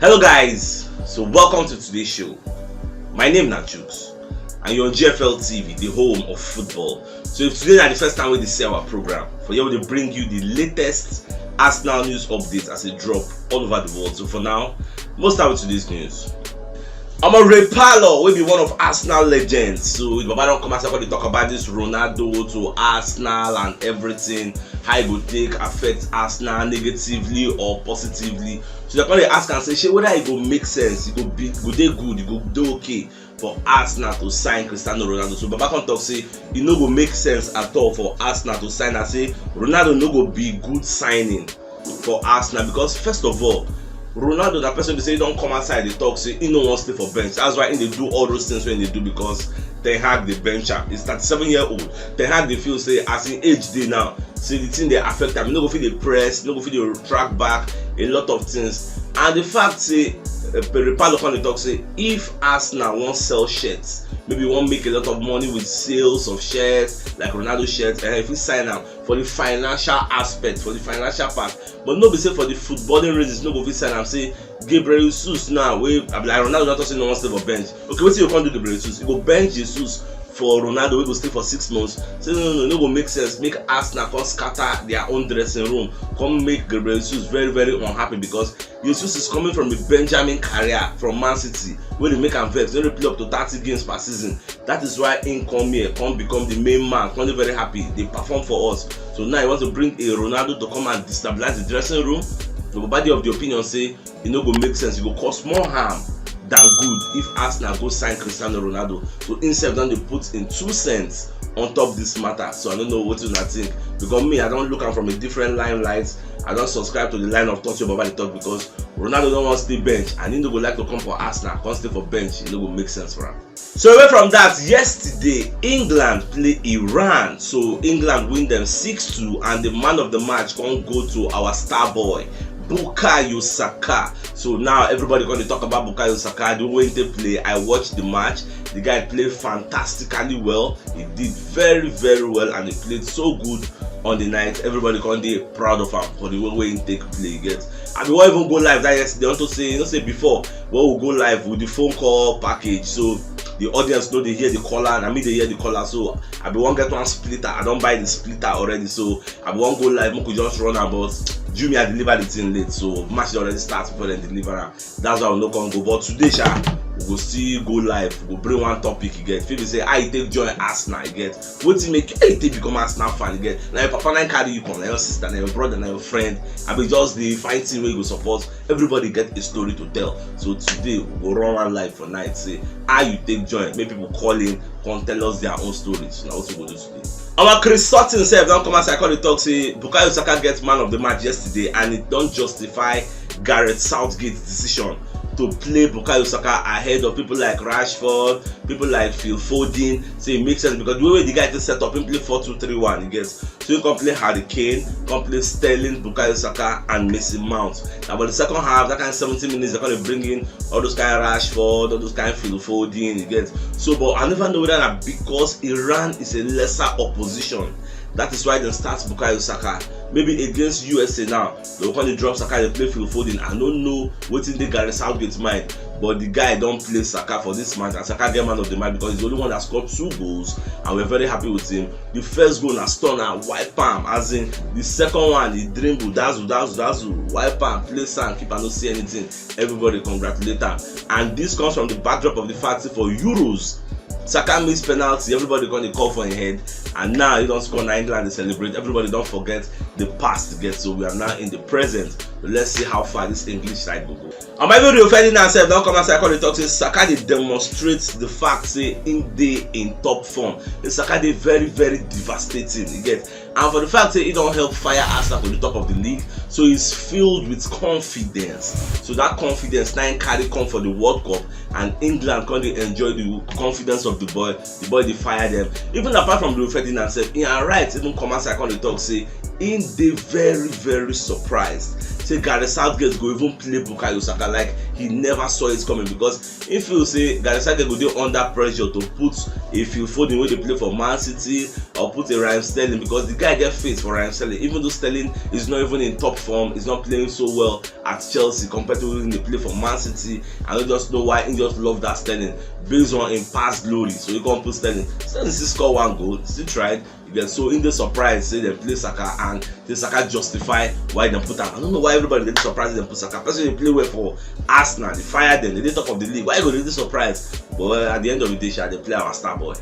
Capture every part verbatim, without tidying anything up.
Hello guys, so welcome to today's show. My name na Chooks and you're on G F L T V, the home of football. So if today na the first time wey you dey see our program, for here we dey bring you the latest Arsenal news updates as e drop all over the world. So for now, let's start with today's news. Omo, Ray Parlour, wey be one of Arsenal legends, so the baba don come outside come dey talk about this Ronaldo to Arsenal and everything, how e go take affect Arsenal negatively or positively. So dem come dey ask am say, shey whether e go make sense, e go be, go dey good, e go dey okay for Arsenal to sign Cristiano Ronaldo. So baba come talk say e no go make sense at all for Arsenal to sign am, say Ronaldo no go be good signing for Arsenal, because first of all, Ronaldo na person be say he don come outside dey talk say he no wan stay for bench. That's why he dey do all those things wey he dey do, because Ten Hag dey bench am. He's thirty-seven year old. Ten Hag dey feel say as him age dey now, say the thing dey affect am. He no go fit dey press, he no go fit dey track back, a lot of things. And the fact say uh, Ray Parlour come dey talk say if Arsenal wan sell shirts, maybe wan make a lot of money with sales of shirts like Ronaldo shirts, and if he sign am for the financial aspect, for the financial part, but no be say for the footballing reasons no go fit sign am. Say Gabriel Jesus now, wey I be like, Ronaldo don talk say no wan stay for bench. Okay, wetin you come do Gabriel Jesus? You go bench Jesus for Ronaldo wey go stay for six months? Say no, no, no, e no go make sense make Arsenal come scatter their own dressing room, come make Gabriel Jesus very, very unhappy, because Jesus is coming from a Benjamin career from Man City wey dey make am vex, wey dey play up to thirty games per season. That is why he come here, come become the main man, come dey very happy, dey perform for us. So now he want to bring a Ronaldo to come and destabilize the dressing room. The body of the opinion say e no go make sense, e go cause more harm than good if Arsenal go sign Cristiano Ronaldo. So himself don dey put in two cents on top this matter. So I don't know what you think, because me, I don look am from a different limelight. I don subscribe to the line of thought wey baba dey talk, because Ronaldo don wan stay bench and he no go like to come for Arsenal, come stay for bench, e no go make sense for am. So away from that, yesterday England play Iran. So England win them six two, and the man of the match come go to our star boy, Bukayo Saka. So now everybody gonna talk about Bukayo Saka. The way he play, I watched the match. The guy played fantastically well. He did very, very well, and he played so good on the night. Everybody come dey proud of am for the way wey he take play. You get? I bin wan even go live that yesterday unto say, you know say before when we go live with the phone call package, so the audience no dey hear the caller, na me dey hear the caller. So I bin wan get one splitter. I don buy the splitter already, so I bin wan go live make we just run am, but Jumia deliver the thing late, so match don already start before dem deliver am. That's why we no come go. But today sha, we go still go live, we go bring one topic. You get? Fit be say how you take join Arsenal. You get? Wetin make you, how you take become Arsenal fan? You get? Na your papa na carry you come, na your sister, na your brother, na your friend. I be just the fine thing wey you go support. Everybody get a story to tell. So today we go run one live for night, say how you take join, make people call in, come tell us their own stories. Na wetin we go do today. Our Chris Sutton sef don come outside come dey talk say Bukayo Saka get man of the match yesterday, and it don justify Gareth Southgate's decision to play Bukayo Saka ahead of people like Rashford, people like Phil Foden. Say it makes sense because the way the guy take set up, he play four two three one, you get? So he come play Harry Kane, come play Sterling, Bukayo Saka, and Mason Mount. Now for the second half, that kind of seventy minutes, they're gonna bring in all those kind of Rashford, all those kind of Phil Foden, you get? So, but I never know whether na because Iran is a lesser opposition. That is why dem start Bukayo Saka. Maybe against U S A now, dem go come dey drop Saka, dey play Phil Foden. I no know wetin dey Gareth Southgate mind, but the guy don play Saka for this match, and Saka get man of the match because he's the only one that scored two goals, and we're very happy with him. The first goal na stunner, wipe am. As in, the second one, he dribble, dazzle, dazzle, dazzle, wipe am, place am, keeper no see anything. Everybody congratulate am. And this comes from the backdrop of the fact say for Euros, Saka miss penalty, everybody gonna call for him head, and now he don score, na England dey celebrate, everybody don forget the past get. So we are now in the present. Let's see how far this English side go go. And my video Ferdinand sef don come outside come dey talk say Saka dey demonstrate the fact say him dey in top form. The Saka dey very, very devastating, you get? And for the fact say he don help fire Arsenal to the top of the league, so he's filled with confidence. So that confidence na him carry come for the World Cup, and England come dey enjoy the confidence of the boy. The boy dey fire them. Even apart from Rio Ferdinand sef, Ian Wright even come outside come dey talk say Im dey very very surprised say Gareth Southgate go even play Bukayo Saka, like he never saw it coming, because im feel say Gareth Southgate go dey under pressure to put a Phil Foden wey dey play for Man City or put a Raheem Sterling, because the guy get faith for Raheem Sterling, even though Sterling is not even in top form, is not playing so well at Chelsea compared to when he play for Man City. I don't just know why he just love that Sterling based on him past glory. So he can't put Sterling. Sterling still score one goal, still tried. You get, so im dey surprised say dem play Saka and say Saka justify why dem put am. I don't know why everybody dey surprised dem put Saka. Person dey play well for Arsenal, dey fire dem, dey dey top of the league. Why you go dey surprised? But at the end of the day, sha, dey play our star boy.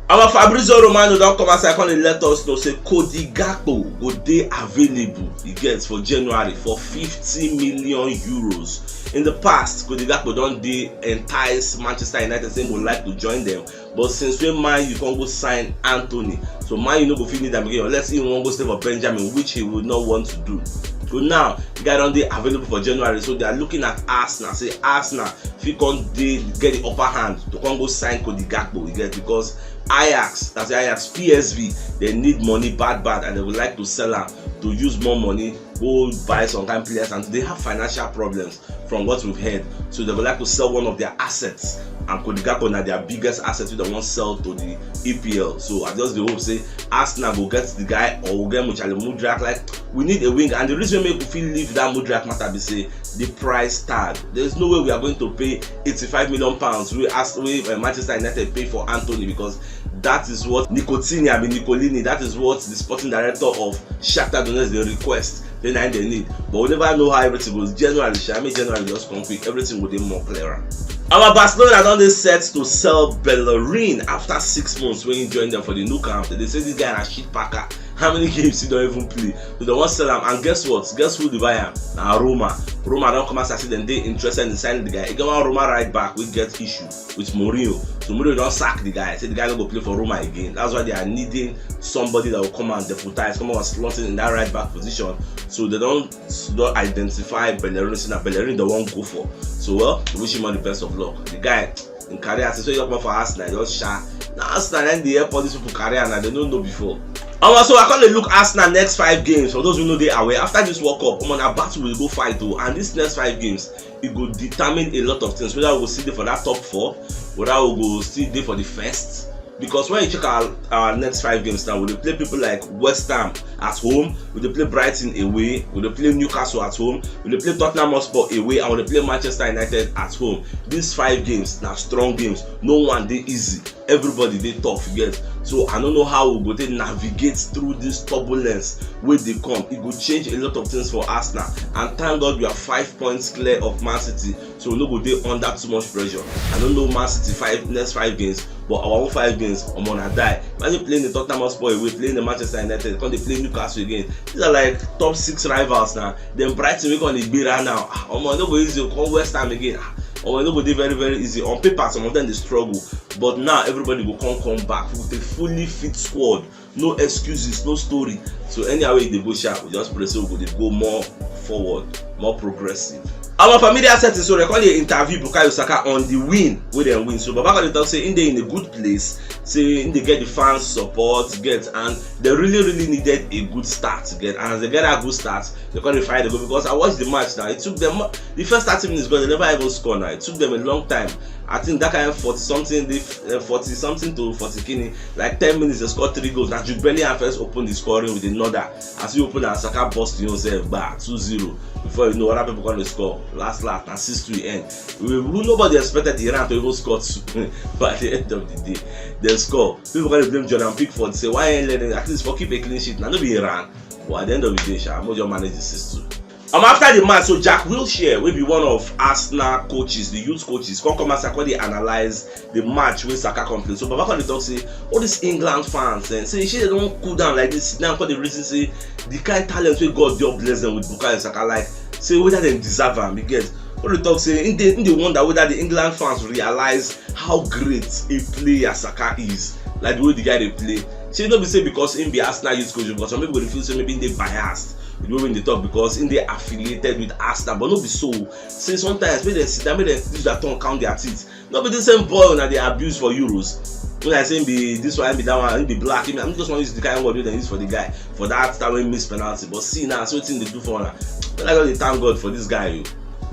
Our Fabrizio Romano don come outside come dey let us know say Cody Gakpo go dey available, you get, for January for fifty million euros. In the past, Cody Gakpo don dey entice Manchester United say he would like to join them, but since when Man U come go sign Antony, so Man U no go fit need am again unless he wan go stay for Benjamin, which he would not want to do. So now the guy don dey available for January, so they are looking at Arsenal, say Arsenal fit come dey get the upper hand to come go sign Cody Gakpo, you get, because Ajax, that's Ajax, P S V, they need money bad bad, and they would like to sell am to use more money, go buy some kind players, and they have financial problems from what we've heard. So they would like to sell one of their assets, and Cody Gakpo na their biggest asset wey they wan sell to the E P L. So I just dey hope say Arsenal go get the guy, or we get Moussa Mudryk. Like, we need a wing, and the reason make we fit leave that Mudryk matter be say the price tag. There is no way we are going to pay eighty-five million pounds wey as wey uh, Manchester United pay for Antony, because that is what Nicotini, I mean Nicolini, that is what the sporting director of Shakhtar Donetsk dey request. Then I dey need, but we never know how everything goes. January, sha, make January just come quick, everything go dey more clearer. Our Barcelona don dey set to sell Bellerin after six months when he joined them for the Nou Camp. They say this guy na shit packer. How many games he don even play? So they wan sell am, and guess what? Guess who dey buy am? Na Roma. Roma don come outside say dem dey interested in signing the guy. E get one Roma right back wey get issue with Mourinho. So Mourinho don sack the guy. Say the guy no go play for Roma again. That's why they are needing somebody that will come and deputize, come and slot in in that right back position. So they don don identify Bellerin, say na Bellerin they wan go for. So, well, we wish him all the best of luck. The guy in career, since wey he come for Arsenal, just sha. Na Arsenal and dey help all these people career, na they no know before. Omo, so I come dey look Arsenal next five games. For those who no dey aware, after this World Cup, omo, na battle we go fight o, and this next five games, e go determine a lot of things. Whether we go still dey for that top four, whether we go still dey for the first. Because when you check our, our next five games now, we dey play people like West Ham at home, we dey play Brighton away, we dey play Newcastle at home, we dey play Tottenham Hotspur away, and we dey play Manchester United at home. These five games na strong games, no one dey easy. Everybody dey tough, you get. So I no know how we go take navigate through this turbulence wey dey come. E go change a lot of things for Arsenal, and thank God we are five points clear of Man City, so we no go dey under too much pressure. I no know Man City five next five games, but our own five games, omo, na die. Imagine playing the Tottenham Hotspur away, playing the Manchester United, come dey play Newcastle again. These are like top six rivals now. Then Brighton wey come dey gbera now. Ah, omo, e no go easy o. Come West Ham again. Ah, omo, e no go dey very very easy. On paper, some of them dey struggle, but now everybody go come come back with a fully fit squad. No excuses, no story. So anyhow wey e dey go sha, we just pray say we go dey go more forward, more progressive. Our familiar setting, so they come dey interview Bukayo Saka on the win wey dem win. So Baba come dey talk say im dey in a good place, say im dey get the fans support, get, and they really really needed a good start, get, and as they get that good start, they come dey find the goal, because I watched the match now. It took them, the first thirty minutes, because they never even score now. It took them a long time. I think that kind of forty something, the uh, forty something to forty kini, like ten minutes, they scored three goals. Now Jude Bellingham first opened the scoring with another. As he opened, and Saka burst himself back two zero. Before you know, other people come dey score. Last last, na six two e end. We, we, nobody expected Iran to even score two. But at the end of the day, they score. People come dey blame Jordan Pickford, say why he ain't letting, at least for keep a clean sheet. Now no be Iran. But at the end of the day, sha, Mojo manage the six two. Um, after the match, so Jack Wilshere, wey be one of Arsenal coaches, the youth coaches, come come outside, come dey analyze the match wey Saka come play. So Baba come dey talk say all these England fans, eh, say shey they don cool down like this. Now come dey reason say the kind talent wey God don bless them with, Bukayo Saka, like, say whether dem deserve am, you get. Come dey talk say im dey im dey wonder whether the England fans realize how great a player Saka is, like the way the guy dey play. Say no be say because im be Arsenal youth coach, because some people go dey feel say maybe im dey biased with the way im dey talk because im dey affiliated with Arsenal, but no be so. Say sometimes make dem sit down, make dem use their tongue count their teeth. No be the same boy una dey abuse for Euros. When I say him be this one, him be that one, him be black, him, I just want to use the kind of word wey dem use for the guy for that time wey he miss penalty. But see now, so wetin dey do for una. But I just dey thank God for this guy o.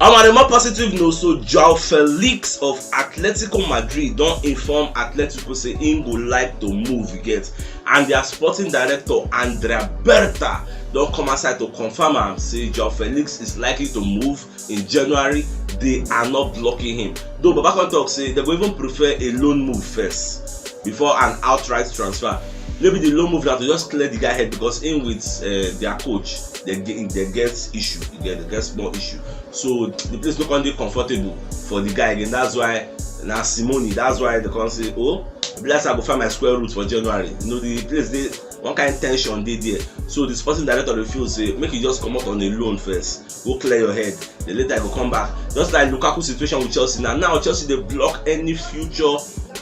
On a more positive note, so Joao Felix of Atletico Madrid don inform Atletico say im go like to move, you get, and their sporting director Andrea Berta don come outside to confirm am say Joao Felix is likely to move in January. They are not blocking him, though Baba come talk say dem go even prefer a loan move first before an outright transfer. Maybe the loan move na to just clear the guy head, because him with uh, their coach, they get, they get issue, they get, they get small issue. So the place no come dey comfortable for the guy again. That's why na Simone, that's why they come say, oh, bless, I go find my square root for January. You know, the place dey one kind tension dey there. So the sporting director dey feel say make you just comot on a loan first, go clear your head. Then later you go come back. Just like Lukaku situation with Chelsea now. Now Chelsea dey block any future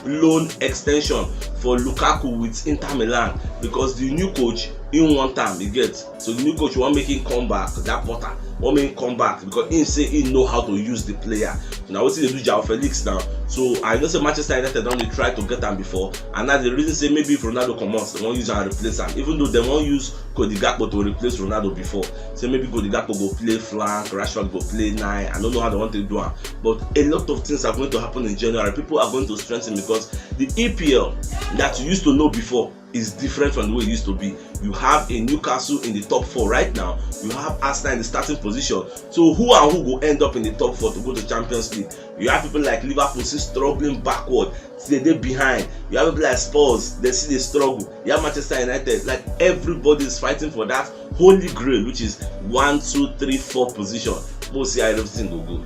loan extension for Lukaku with Inter Milan, because the new coach, he want am, you get. So the new coach want make him come back, that Potter want make him come back, because he say he know how to use the player. So now wetin dey do Joao Felix now. So I know say Manchester United don dey try to get am before, and now the reason say maybe if Ronaldo comot, they wan use am replace am. Even though they wan use Cody Gakpo to replace Ronaldo before, say maybe Cody Gakpo go play flank, Rashford go play nine. I don't know how they want to do am, but a lot of things are going to happen in January. People are going to strengthen because the E P L that you used to know before is different from the way it used to be. You have a Newcastle in the top four right now. You have Arsenal in the starting position. So who and who go end up in the top four to go to Champions League? You have people like Liverpool still struggling backward, still dey behind. You have people like Spurs, they still dey struggle. You have Manchester United, like, everybody is fighting for that holy grail, which is one, two, three, four position. We'll see how everything go go.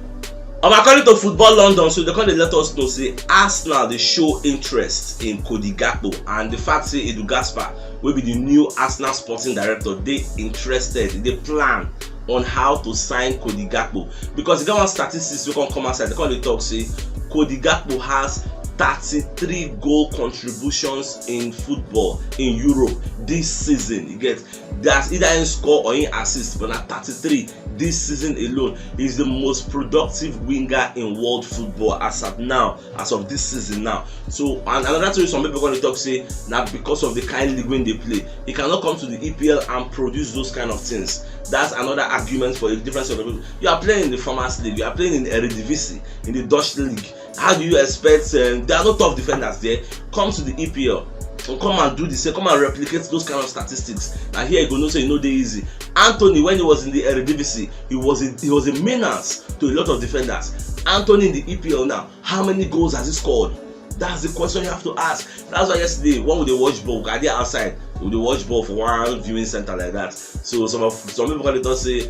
Um, according to Football London, so they come dey let us know say Arsenal dey show interest in Cody Gakpo, and the fact say Edu Gaspar, wey be the new Arsenal sporting director, dey interested, dey plan on how to sign Cody Gakpo, because e get one statistics wey come come outside. They come dey talk say Cody Gakpo has thirty-three goal contributions in football in Europe this season. You get, that's either in score or in assist, but na thirty-three this season alone. He's the most productive winger in world football as at now, as of this season now. So, and another thing, some people gonna talk say na because of the kind league wey they play, he cannot come to the E P L and produce those kind of things. That's another argument for a different set of people. You are playing in the Farmers League, you are playing in Eredivisie, in the Dutch league. How do you expect, um, there are no tough defenders there? Come to the E P L and come and do the same, come and replicate those kind of statistics. Now here you go know say e no dey easy. Antony, when he was in the Eredivisie, he was a, he was a menace to a lot of defenders. Antony in the E P L now, how many goals has he scored? That's the question you have to ask. That's why yesterday when we dey watch ball, I dey outside, we dey watch ball for one viewing center like that. So some of, some people come dey talk say,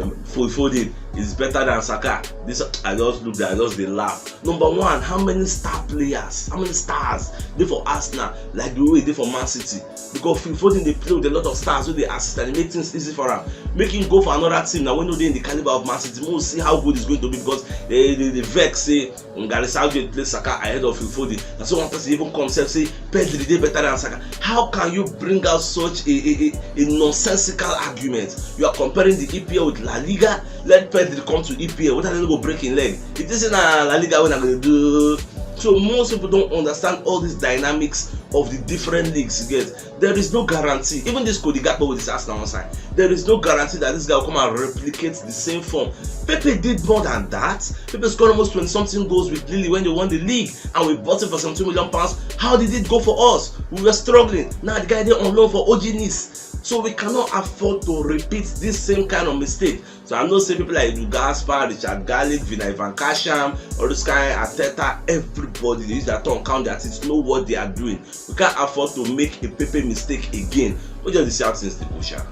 um, Phil Foden is better than Saka. This, I just look there, I just dey laugh. Number one, how many star players, how many stars dey for Arsenal like the way e dey for Man City? Because Phil Foden dey play with a lot of stars wey dey assist and e make things easy for am. Make him go for another team now wey no dey in the caliber of Man City. Make we see how good it's going to be, because they, they, they vex say Ngari Southgate play Saka ahead of Phil Foden. Na so one person even come sef say Pedri dey better than Saka. How can you bring out such a, a, a, a nonsensical argument? You are comparing the E P L with La Liga. Let Pedri come to E P L. What are they go break in leg? It isn't a La Liga wey I go do. So most people don't understand all these dynamics of the different leagues you get. There is no guarantee. Even this Cody Gakpo with this Arsenal side, there is no guarantee that this guy will come and replicate the same form. Pepe did more than that. Pepe scored almost twenty something goals with Lille when they won the league, and we bought him for some two million pounds. How did it go for us? We were struggling. Now the guy dey on loan for O G Nice. So we cannot afford to repeat this same kind of mistake. So I know say people like Edu Gaspar, Richard Garlic, Vina Ivan Kasham, all this kind of Arteta, everybody dey use their tongue, count their teeth, know what they are doing. We can't afford to make a Pepe mistake again. We just dey see how things dey go sha.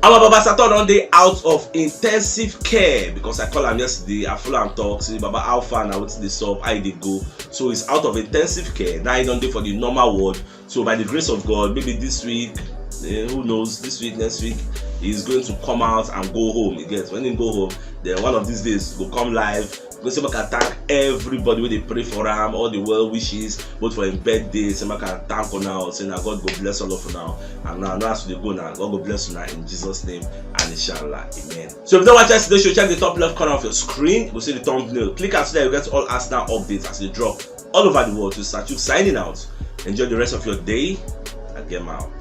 Our Baba Sato don dey out of intensive care, because I call am yesterday, I follow am talk, say, "Baba, how far na, wetin dey sup, how e dey go?" So he's out of intensive care. Now he don dey for the normal ward. So by the grace of God, maybe this week, eh, who knows, this week, next week, he's going to come out and go home. You get, when he go home, then one of these days go come live. Go say make I thank everybody wey dey pray for am, all the well wishes, both for him birthday. Say make I thank una all, say na God go bless all of una. And now, now as we dey go now, God go bless una in Jesus' name and inshallah, amen. So if you don watch us today show, check the top left corner of your screen. You go see the thumbnail. Click am so that you get all Arsenal updates as they drop all over the world. To start you signing out. Enjoy the rest of your day. I get out.